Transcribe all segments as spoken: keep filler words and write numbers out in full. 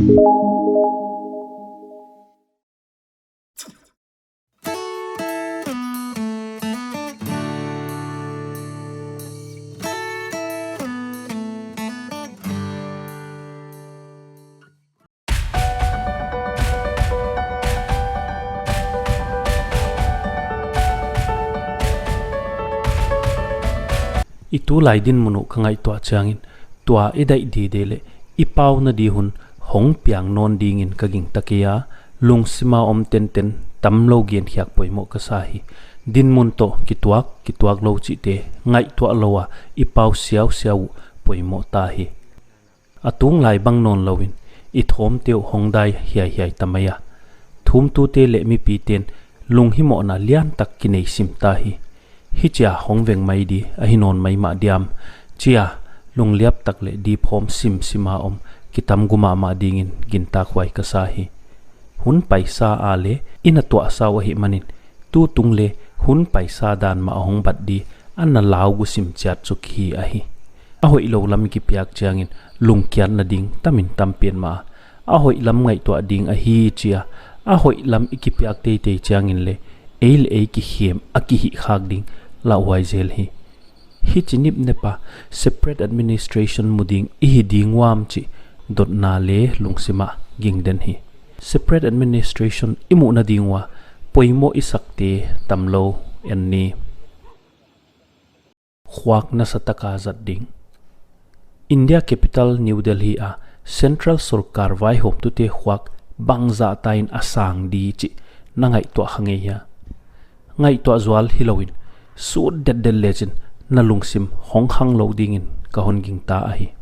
I tulai dinmun uh ka ngaihtuah chiangin, tua i daih dide leh i pauna di hun hong piang nawn dingin ka gingta kei a, lungsima om tenten tamlou genkhiak poimoh ka sa hi. Dinmun toh kituak, kituak lou chihte ngaihtuah lou a i pau siausiau uh poimoh ta hi. A tunglai bang nawnlouin i thawmte uh hong dai hiaihiai ta mai a, thumtute leh mipiten lunghimohna liantak kinei sim ta hi. Hichia hong veng mai di ahi nawn maimah diam, chia lungliap tak leh diphawm simsima om kitam gu mahmah dingin gintakhuai ka sa hi. Hun paisa a leh i na tuahsa uh ahih manin, tutung leh hun paisa dan mah a hong bat di a na lau gu sim chiat chu kihi ahi. A hoihlou lam i kipiak chiangin lungkiatna ding tamin tam pen mah a, a hoih lam ngaihtuah ding ahi chia a hoih lam i kipiak teitei chiangin leh ei leh ei kikhem a kihihkhak ding lauhuai zel hi. Hichi nipnep a separate administration mu ding i hi ding uam chih dotna leh lungsima ging den hi. Separate administration i muhna ding ua poimoh i sakte tamlou en ni. Khuak nasataka zat ding. India capital New Delhi a central sorkar vaihawmtute khuak bangzahta in a sang di chih na ngaihtuah kha ngei hia? Ngaihtuah zual hilouin sut detdet lechin na lungsim hong khanglou dingin ka hon gingta ahi.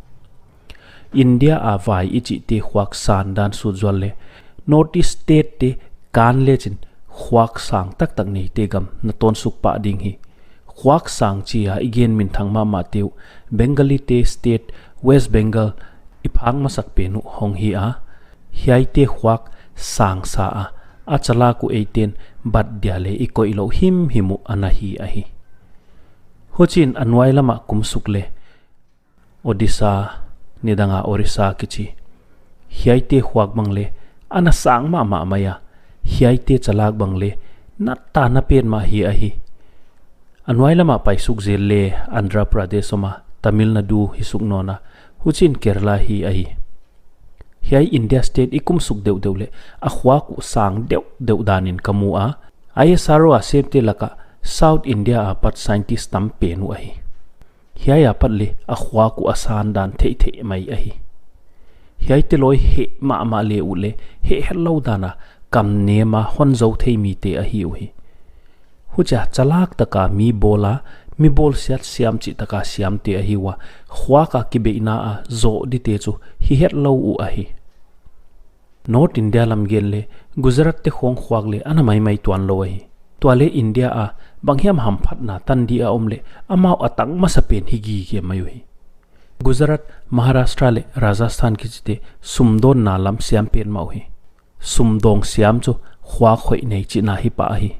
India a vai i chihte khuak san dan sut zual leh North East state te kan lechin khuak sang taktak neite gam na tawnsuk pah ding hi. Khuak sang chia i gen minthang mahmahte uh Bengalite state West Bengal i phak masak pen uh hong hi a, hiaite khuak sangsa a, a chalak uh eiten bat dia leh i koihlouh himhim uh ana hi ahi. Huchiin a nuai lamah kumsuk leh Odisha, nidanga Orissa kichi, hiaite khuak bang leh ana sang mahmah mai a, hiaite chalak bang leh nattana pen mah hi ahi. A nuai lamah paisuk zel leh Andhra Pradesh om a, Tamil Nadu hi suk nawn a, huchiin Kerala hi ahi. Hiai India state i kumsuk deuhdeuh leh a khuak uh sang deuhdeuh danin ka mu a, I S R O a semte laka South India apat scientist tam pen uh ahi. Hiai apat leh a khuak uh a san dan theihtheih mai ahi. Hiaite lawi heh mahmah le uh leh heh hetlou dana kam nema hon zou thei mite ahi uhi. Huchia chalak taka mi bawl a, mi bawlsiat siam chih taka siamte ahi ua, khuak a kibeihna a zoh dite chu hi hetlou uh ahi. North India lam gen leh Gujarat te khawng khuak leh ana maimai tuanlou ahi. Tua leh India a banghiam hamphatna tan di a om leh amau a tang masapen hi gige mai uhi. Gujarat, Maharashtra leh Rajasthan kichite sumdawnna lam siam pen mah uhi. Sumdawng siam chu khuak hoih nei chihna hi pah ahi.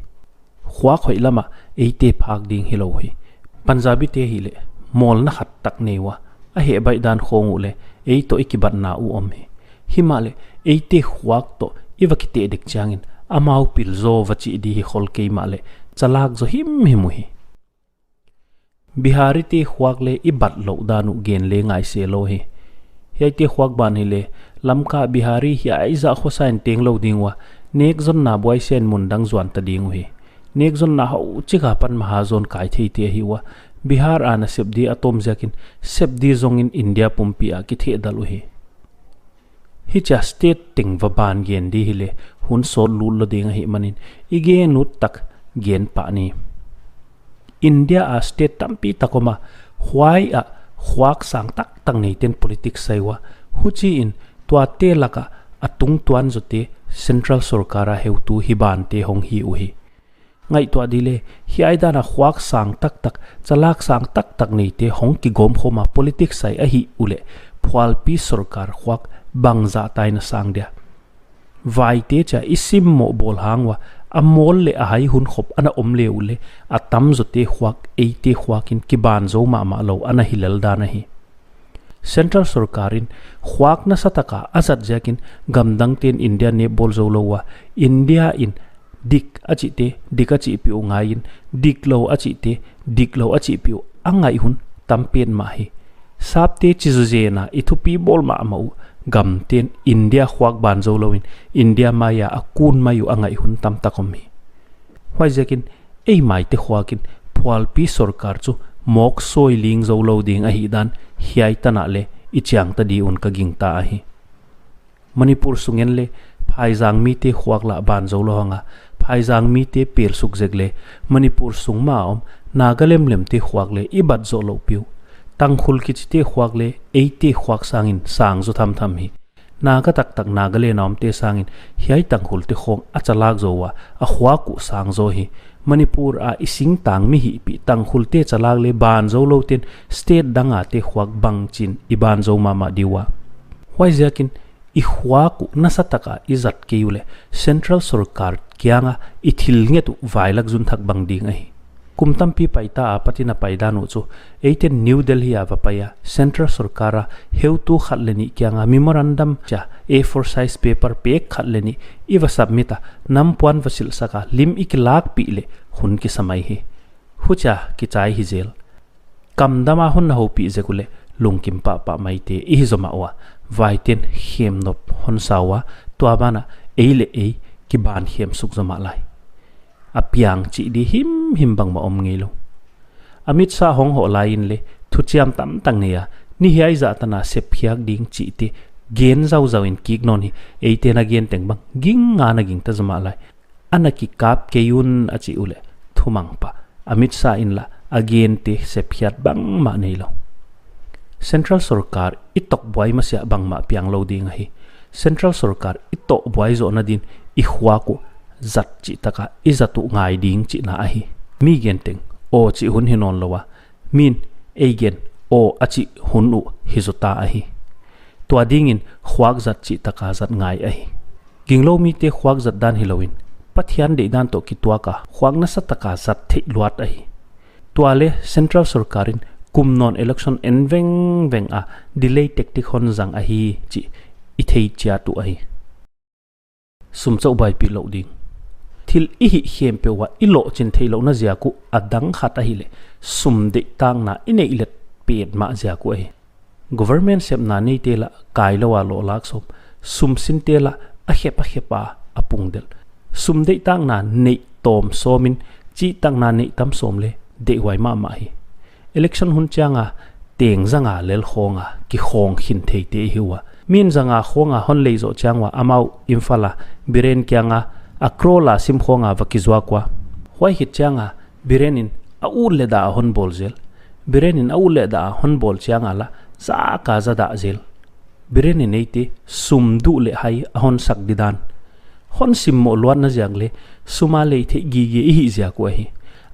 Khuak hoih lama eite phak ding hilou hi. Punjabi te hileh mawlna khat tak nei ua, a heh baih dan khawng uh leh ei toh i kibatna uh om hi. Himahleh eite khuak toh i va kiteh dek chiangin amau pil zaw va chih di hi khol kei mahleh chalak zaw himhim uhi. Bihari te khuak leh i bat louh dan uh gen leh ngai se lou hi. Hiaite khuak ban hileh Lamka Bihari hiai zah khosa in tenglou ding ua, nekzonna buaisiain mundang zuan ta ding uhi. Nekzonna hauchik apan mahazawn kai theite ahi ua, Bihar a nasep di a tawm ziakin sep di zongin India pumpi a kithehdalh uhi. Hichia state teng va ban gen di hileh hun sawt lut lou ding ahihmanin i gen ut tak gen pah ni. India a state tampi tak om a, huai ah khuak sang taktak neiten politics sai ua, huchiin tuate laka a tungtuan zawte central sorkar a heutu hi bante hong hi uhi. Ngaihtuah di leh, hiai dana khuak sang taktak, chalak sang taktak neite hong kigawmkhawm a politics sai ahih uleh, phualpi sorkar khuak bangzahta in a sang dia? Vaite chia i simmoh bawl hang ua, a mawl leh a hai hunkhop ana om le uleh, a tamzawte khuak eite khuakin kiban zou mahmah lou ana hi lel dan ahi. Central sorkar in khuak nasa taka a zat ziakin gamdangte'n India nep bawl zou lou ua, India in dik a chihte dik a chihpih uh ngaiin, diklou a chihte diklou a chihpih uh a ngaih hun tam petmah hi. Sapte chi zuzen a i thupi bawl mahmah uh gamte'n India khuak ban zou louin India maia a kun mai uh a ngaih hun tamtak om hi. Huaiziakin ei maite khuakin phualpi sorkar chu mawk sawi ling zou lou ding ahihdan hiai tan ah leh i chiang ta di un ka gingta ahi. Manipur sung en leh phaizang mite khuak lah ban zou lou hang a, phaizang mite pelsuk zek leh Manipur sung ma om Naga lemlemte khuak leh i bat zoh louh piu. Tangkhul kichite khuak leh eite khuak sangin sang zaw thamtham hi. Naga taktak Nagaland a omte sangin hiai Tangkhulte khawng a chalak zaw ua, a khuak uh sang zaw hi. Manipur a i singtang mi hihpih Tangkhulte chalak leh ban zou loute'n state dang a te khuak bangchin i ban zou mahmah di ua. Huaiziakin i khuak uh nasa taka i zat kei uleh Central sorkar kianga i thil nget uh vailak zun thak bang ding ahi. Kum tampi paita apatin a paidan uh chu, eite'n New Delhi a va pai a, Central sorkar a heutu khat leh nih kianga memorandum chia A four size paper pek khat leh nih i va submit a, nampuan va silhsak a, lim i kilakpih leh hun kisa mai hi. Huchia kichai hi zel. Kamdam a hon na houpih zek uleh lungkim pahpah maite i hi zomah ua, vaite'n khem nop hon sa ua, tua banah ei leh ei kiban khem suk zomah lai. A piang chih di himhim bangmah om ngeilou. Amit Shah hong hoh laiin leh thuchiam tamtak nei a, ni hiai zah tan a sepkhiak ding chihte gen zauzau in kik nawn hi. Eite'n a gen teng bang ging a na gingta zomah lai. Ana kikap kei un a chih uleh thumang pah Amit Shah in lah a gente sepkhiat bangmah neilou. Central sorkar i tokbuai masiah bangmah piang lou ding ahi. Central sorkar i tokbuai zohna din i khuak uh zat chih taka i zat uh ngai ding chihna ahi. Mi gen teng aw chih hun hi nawnlou a, min ei gen aw a chih hun uh hi zota ahi. Tua dingin khuak zat chih taka zat ngai ahi. Ginglou mite khuak zat dan hilouin Pathian deihdan toh kituak a khuak nasa taka zat theih luat ahi. Tua leh Central sorkar in kum nawn election en vengveng a delay tactic hon zang ahi chih i thei chiat uh ahi. Sum chauh buaipih louh ding. Thil i hih khempeuh ua i lohchin theihlouhna ziak uh a dang khat ahihleh sum deihtakna i neih let petmah ziak uh ahi. Government sepna neite lah kailou a loh lak sawm, sum sinte lah a khep a khep a a pung delh. Sum deihtakna neih tawm sawmin chihtakna neih tam sawm leh deihhuai mahmah hi. Election hun chianga teng zanga lel khawnga kikhawng khin theite i hi ua. Min zanga khawnga hon lei zoh chiang ua amau Imphal a Biren kianga a crore la sim khawnga va kizuak ua. Huai khit chianga Biren in a ut leh dah a hon bawl zel. Biren in a ut leh dah a hon bawl chianga lah zaka za dah zel. Biren in eite sum duh leh hai a hon sak didan. Hon simmoh luatna ziak leh sum a lei theih gige i hih ziak uh ahi.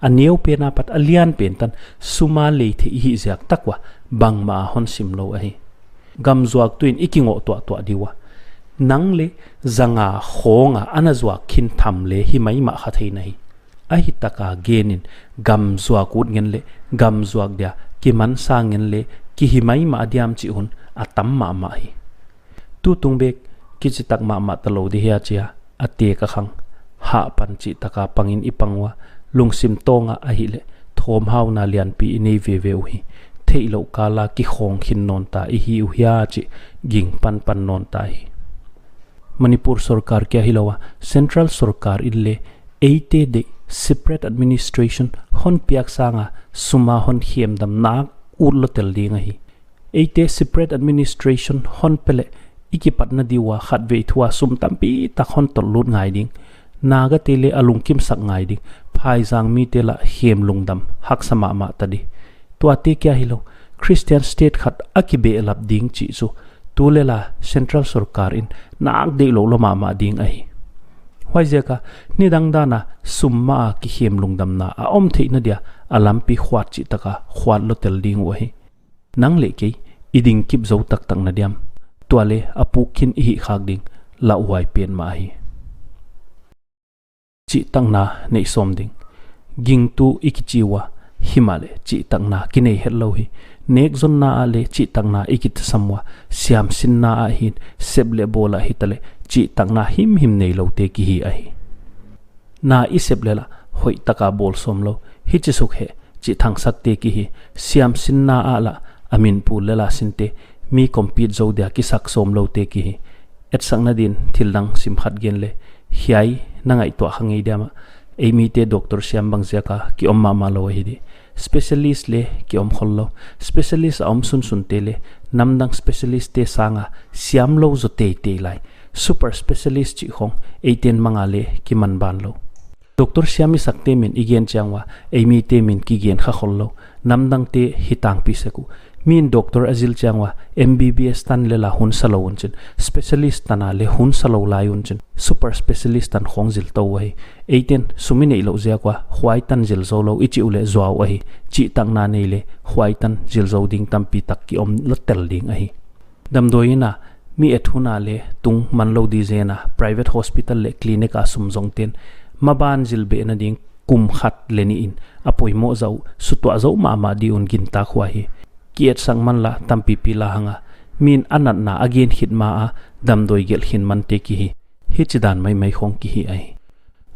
A neu pen apat a lian pen tan sum a lei theih i hih ziak tak ua bangmah a hon sim lou ahi. Gam zuaktu in i kingoh tuahtuah di ua. Nang leh zanga khawnga ana zuak khin tham leh hi maimah kha thei na hi. Ahi taka genin gam zuak ut ngen leh gam zuak dia kimansa ngen leh kihi maimah diam chih hun a tam mahmah hi. Tutung bek kichitak mahmah talou di hia chia a tek a khang hahpan chih taka pangin i pang ua, lungsim tawnga ahihleh thawmhauna lianpi i nei veve uhi. Theihlouh kala kikhawng khin nawnta i hi uhia chih ging panpan nawnta hi. Manipur sorkar kia hilou a, Central sorkar in leh eite deih separate administration hon piak sanga sum a hon khemdam nak ut lou tel ding ahi. Eite separate administration hon pe leh i kipatna di ua khatvei thu a sum tampi tak hon tolh lut ngai ding. Nagate leh a lungkimsak ngai ding. Phaizang mite lah khem lungdam haksa mahmah ta di. Tuate kia hilou, Christian state khat a kibehlap ding chih chu tu leh la Central sorkar in nak deihlouh lou mahmah ding ahi. Huaiziaka nidang dana sum ma a kikhem lungdamna a om theihna dia a lampi khuat chih taka khuat lou tel ding uh ahi. Nang leh kei i ding kip zou taktak na diam? Tua leh a puk khin i hih khak ding lauhuai petmah ahi. Chihtakna neih sawm ding. Gingtu i kichi ua, himahleh chihtakna kinei hetlou hi. Nekzonna ah leh chihtakna i kisam ua, siamsinna ah hi'n, sep leh bawl ah hitaleh chihtakna himhim neiloute kihi ahi. Na i sep leh lah hoihtaka bawl sawmlou, hichi suk heh chih thangsakte kihi. Siamsinna ah lah a min pul leh lah sinte, mi compete zou dia kisak sawmloute kihi. Etsakna din thil dang sim khat gen le, hiai na ngaihtuah kha ngei diam ah, ei mite doctor siam bang ziaka ki om mahmah lou ahi di. Specialist leh ki om khollou. Specialist a om sunsunte leh namdang specialistte sanga siamlou zaw teitei lai, super specialist chih khong eite'n manga leh ki man banlou. Doctor siam i sakte min i gen chiang ua, ei mite min kigen kha khollou. Namdangte hi tangpi sek uh. Mi'n doctor a zil chiang ua, M B B S tan leh lah hun salou un chin, specialist tana leh hun salou lai un chin, super specialist tan khong zil tou ahi. Eite'n sum i neihlouh ziak ua huai tan zil zoulou i chih uleh zuau ahi. Chihtakna nei leh huai tan zil zou ding tampi tak ki om lottel ding ahi. Damdawi in a, mi et hun a leh tung manlou di zen a, private hospital leh clinic a sum zongte'n maban zil behna ding kum khat leh nih in a poimoh zah uh sutuah zou mahmah di un gintak huai hi. Ki etsak man lah tampipi la hang a, mi'n a natna a gen khit ma a damdawi gelh khin mante kihi. Hichidan maimai khong kihi ahi.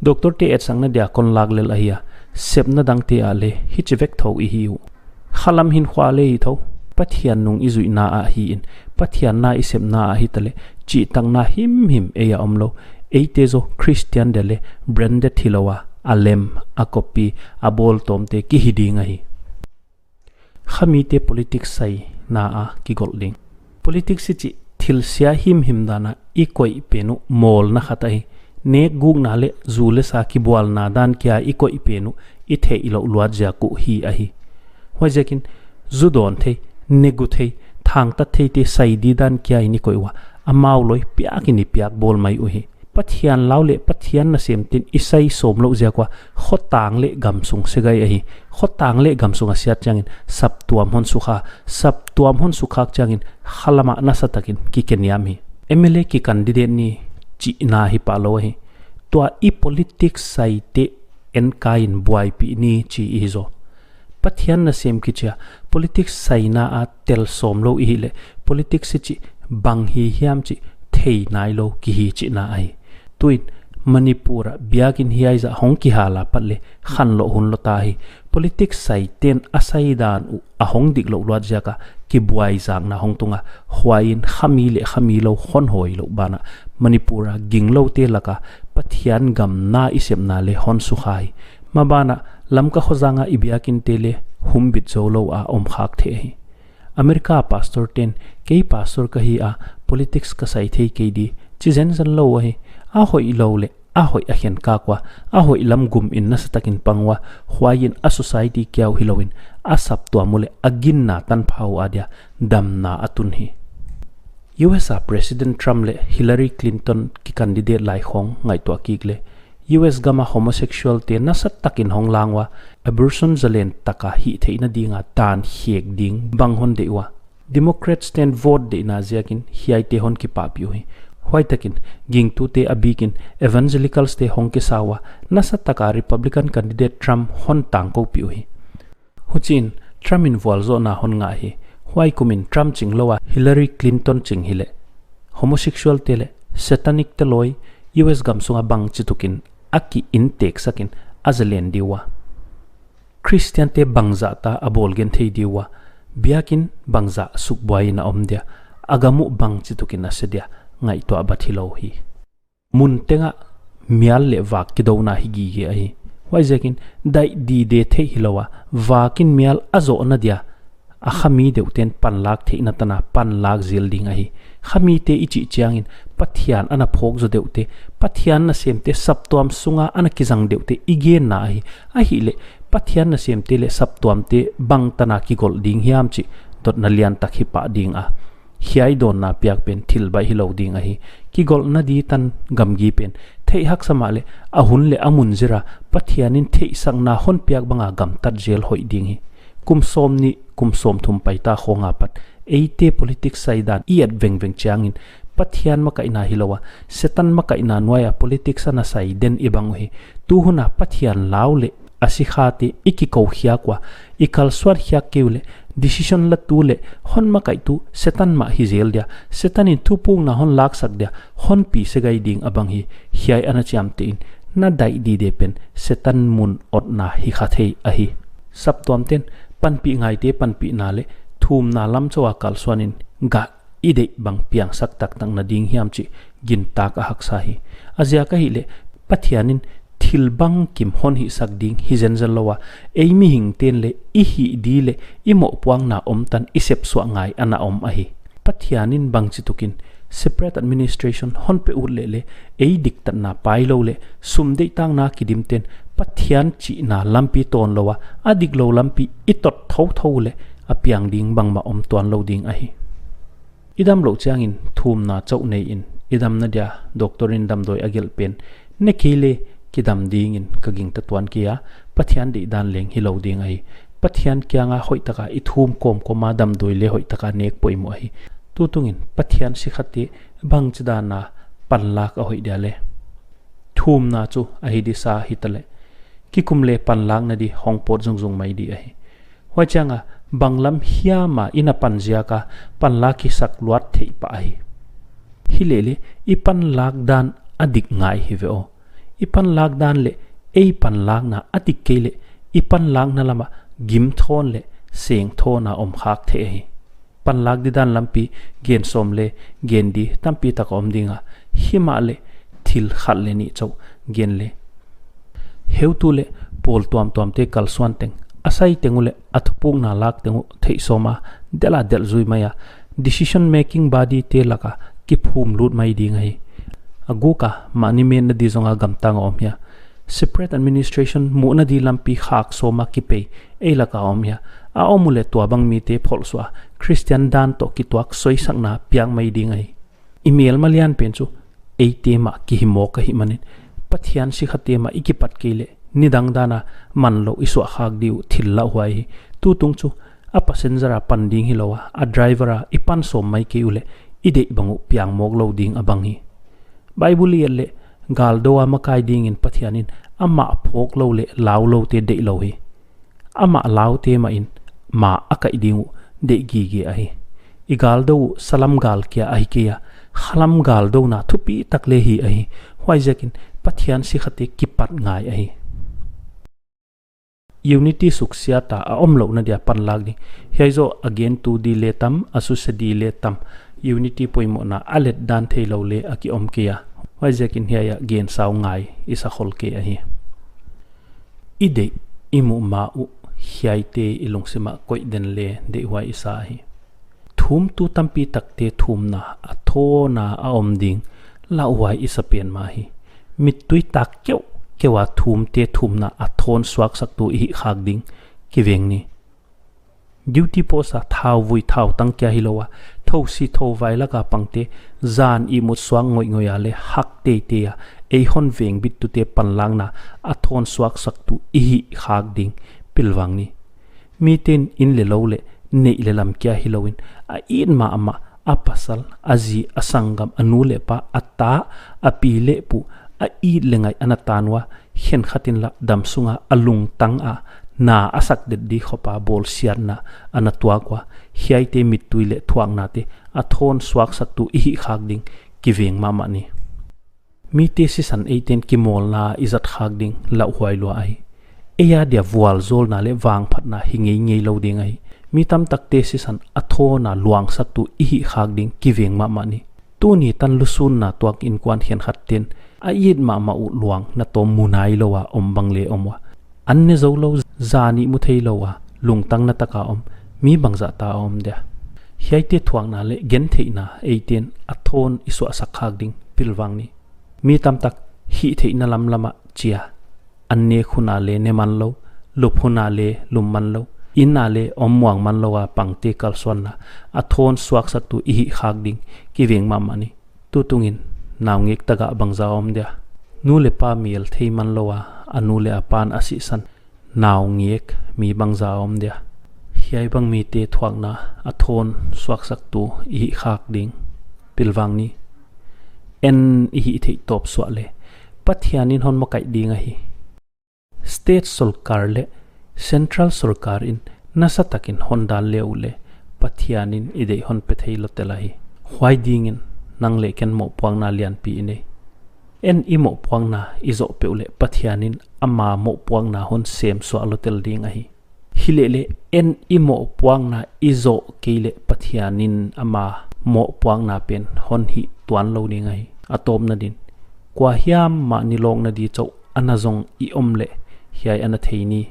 Doctorte etsakna dia kon lak lel ahi a, sepna dangte ah leh hichi vek thou i hi uh. Khalam hinkhua leh hi thou, Pathian nung i zuihna ah hi'n, Pathian na i sepna ah hitaleh chihtakna himhim ei a omlou. Eite zaw Christian dia leh branded hilou a, a lem, a copy, a bawl tawmte kihi ding ahi. Khamite politics saina a kigolh ding. Politics i chih thil sia himhim dan a i koih pen uh mawlna khat ahi. Nekgukna leh zu leh sa kibualna dan kia i koih pen uh i theihlouh luat ziak uh hi ahi. Huaiziakin zu dawn thei, negu thei, thangtat theite sai di dan kia in i koih ua, amau loi piak in i piak bawl mai uhi. Pathian lau leh Pathian nasemte'n i sai sawmlouh ziak ua khotang leh gamsung segai ahi. Khotang leh gamsung a siat chiangin saptuam hon sukha, saptuam hon sukhak chiangin khalam ah nasatakin kikeniam hi. M L A ki candidate ni chihna hi pahlou ahi. Tua i politics saite enkaiin buaipih ni chi i hi zaw. Pathian nasem kichi a politics saina a tel sawmlou i hih leh politics i chih bang hi hiam chih thei nailou kihi chihna ahi. Tuin Manipur ah biakin hiai zah hong kihal a pat leh khanlouh hun lou ta hi. Politics saite'n a saidan uh a hong diklouh luat ziak a kibuaizakna hong tung a, huai in khami leh khami lou hon hawilouh ban ah Manipur a gingloute lak a Pathian gam na i sepna leh hon sukha hi. Maban ah Lamka khozang a i biakinte leh humbit zoulou a om khak theih ahi. America pastorte'n kei pastor ka hi a, politics ka sai thei kei di chi zenzen lou ahi. A hoihlou leh a hoih a khenkak ua, a hoih lam gum in nasatakin pang ua, huai in a society kia uh hilouin a saptuam uh leh a ginna tanpha uh adia damna a tun hi. U S a President Trump leh Hillary Clinton ki candidate lai khong ngaihtuah kik leh, U S gam a homosexualte nasatakin hong lang ua, abortion zalen taka hihtheihna dinga dan khek ding bang hon deih ua, Democrats te'n vote deihna ziakin hiaite hon kipahpih uhi. Huaitakin gingtute a bikin evangelicals te hong kisa ua, nasataka Republican candidate Trump hon tangkoupih uhi. Huchiin Trump in vualzohna hon ngah hi. Huai kumin Trump ching lou a Hillary Clinton ching hileh, homosexual te leh satanic te loi U S gamsung a bangchitukin a ki-inteksakin a zalen di ua, Christian te bangzahta a bawl genthei di ua, biakin bangzah sukbuai in a om dia, a gam uh bangchitukin a se dia, ngaihtuah bat hilou hi. Mun teng ah mial leh vak kidouna hi gige ahi. Huaiziakin daih dide theih hilou a, vak in mial a zohna dia a khami deuhte'n panlak theihna tan a panlak zel ding ahi. Khamite i chih chiangin Pathian ana phawk zaw deuhte, Pathian nasemte saptuam sunga ana kizang deuhte i genna ahi. Ahihleh Pathian nasemte leh saptuamte bang tan a kigolh ding hiam chih dotna liantak hi pah ding a, hiai dawnna piak pen thil baih hilou ding ahi. Kigolhna di tan gamgi pen theih haksa mahleh a hun leh a mun zir a Pathian in theihsakna hon piak banga gamtat zel hoih ding hi. Kum sawmnih, kum sawmthum paita khong a pat eite politics saidan i et vengveng chiangin Pathian makaihna hilou a, Setan makaihna nuai a politics ana sai den i bang uhi. Tuhun a Pathian lau leh A sikhate i kikou khiak ua, i kalsuan khiak kei uleh, decision latu leh hon makaihtu Setan mah hi zel dia, Setan in thupukna hon laksak dia, hon pi segai ding a bang hi. Hiai ana chiamteh in, na daih dide pen Setan mun otna hi kha thei ahi. Saptuamte'n panpih ngaite panpihna leh thumna lam chauh a kalsuan in gah i deih bang piangsak taktak na ding hiam chih gintak a haksa hi. A ziak ahihleh Pathian in thil bangkim hon hihsak ding hi zenzen lou a, ei mihingte'n leh i hih di leh i mohpuakna om tan i sepsuah ngai ana om ahi. Pathian in bangchituk in separate administration hon pe ut leh leh ei diktatna pailou leh sum deihtakna kidimte'n Pathian chihna lampi tawn lou a, a diklou lampi i tot thouthou leh a piang ding bangmah om tuanlou ding ahi. I damlouh chiangin thumna chauh nei in, i damna dia doctor in damdawi a gelh pen ne kei leh kidam dingin ka gingta tuan kei a, Pathian deihdan leng hilou ding ahi. Pathian kianga hoihtaka i thum kawmkawm a damdawi leh hoihtaka nek poimoh ahi. Tutungin Pathian sikhate bangchidan a panlak a hoih dia leh? Thumna chu ahi disa hitaleh, kikum leh panlakna di hong pawt zungzung mai di ahi. Huai chianga bang lam hiam a i na pan ziaka panlak hisak luat theih pah ahi. Hileh leh i panlak dan a dik ngai hi ve aw. I panlak dan leh ei panlakna a dik kei leh i panlakna lam ah gim thawn leh seng thawn a om khak thei ahi. Panlak didan lampi gen sawm leh gen di tampitak a om ding a, himahleh thil khat leh nih chauh gen le. Heutu leh pawl tuamtuamte kalsuan teng, a sai teng uh leh a thupukna lak teng uh theih sawm a, delh a delh zui mai a, decision making body te laka kiphum lut mai ding ahi. A guk a mahni metna di zong a gamtang a om hia? Separate administration muhna di lampi khak sawm a kipei ei laka om hia? A om uleh tuabang mite pholh suah a, Christian dan toh kituak soisakna piak mai ding ahi. I melma lian pen chu eite mah kihi mawk ahihmanin, Pathian sikhate mah i kipat kei leh nidang dan a manlouh i suah khak di uh thil lauhuai hi. Tutung chu a passenger a pan ding hilou a, a driver a i pan sawm mai kei uleh i deih bang uh piang mawk lou ding a bang hi. Bible i et leh, galdou a makai dingin Pathian in amah phawk lou leh lau loute deih lou hi. Amah laute mah in ma a kaih ding uh deih gige ahi. I galdou uh salam gal kia ahi kei a, khalam galdouna thupitak leh hi ahi. Huaiziakin Pathian sikhate kipat ngai ahi. Unity suksiat a a omlouhna dia panlak ding. Hiai zoh a gentu di leh tam, a susia di leh tam. Unity poimohna a let dan theilou leh a ki om kei a. Huaiziakin hiai a gen sau ngai i sa khol kei ahi. I deih i muh ma uh hiaite i lungsim ah koih den leh deihhuai i sa ahi. Thumtu tampitakte thumna a thawn a a om ding lauhuai i sa pen mah hi. Mittui tak keuhkeuh a thumte thumna a thawn suaksaktu i hih khak ding kiveng ni. Duty post a thau vui thau tang kia hilou a, thousi thouvai laka pangte zan ihmut suak ngoihngoih a leh hak teitei a ei hon vengbittute panlakna a thawn suaksaktu i hih khak ding pilvang ni. Mite'n inn leh lou leh neih leh lam kia hilouin, a it mahmah a pasal, a zi, a sanggam, a nu leh pa, a ta, a pi leh pu, a it leh ngaih ana tan ua, khenkhat in lah damsung a a lungtang a na a sak det di khop a bawlsiatna ana tuak ua, hiaite mittui leh thuaknate a thawn suaksaktu i hih khak ding kiveng mahmah ni. Mite sisan eite'n kimawlna i zat khak ding lauhuai lua ahi. Ei a dia vualzawlna leh vangphatna hi ngeingei lou ding ahi. Mi tamtakte sisan a thawn a luangsaktu i hih khak ding kiveng mahmah ni. Tuni tan lusunna tuak innkuan khenkhatte'n a it mahmah uh luang na tawm mu nailou a om bang leh om ua, an ne zoulou, zan ihmu theilou a lungtang na taka om mi bangzah ta a om dia? Hiaite thuakna leh gentheihna eite'n a thawn i suahsak khak ding pilvang ni. Mi tamtak hihtheihna lamlam ah chia, an nek hun a leh ne manlou, lup hun a leh lum manlou, inn a leh om muang manlou a pangte kalsuanna a thawn suaksaktu i hih khak ding kiveng mahmah ni. Tutungin naungek tagah bangzah a om dia? Nu leh pa mel thei manlou a, a nu leh a pa'n a sihsan naungek mi bangzah a om dia? Hiai bang mite thuakna a thawn suaksaktu i hih khak ding pilvang ni. En i hihtheih tawp suah leh Pathian in hon makaih ding ahi. State sorkar leh Central sorkar in nasatak in hon dal le uh leh Pathian in i deih hon pe thei lou tel ahi. Huai ding in nang leh ken mohpuakna lianpi i nei. E'n i mohpuakna i zoh peuh leh Pathian in ama mohpuakna hon sem suak lou tel ding ahi. Hileh leh e'n i mohpuakna i zoh kei leh Pathian in ama mohpuakna pen hon hih tuan lou ding ahi. A tawpna din, kuahiam mah nilawkna di chauh ana zong i om leh hiai ana thei ni.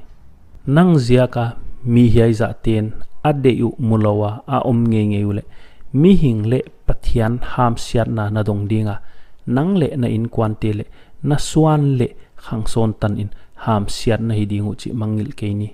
Nang ziak a mi hiaizahte'n a deih uh mulou a a om ngeingei uh leh mihing leh Pathian hamsiatna na dong ding a, nang leh na innkuante leh na suan leh khangsawn tan in hamsiat na hi ding uh chih mangngilh kei ni.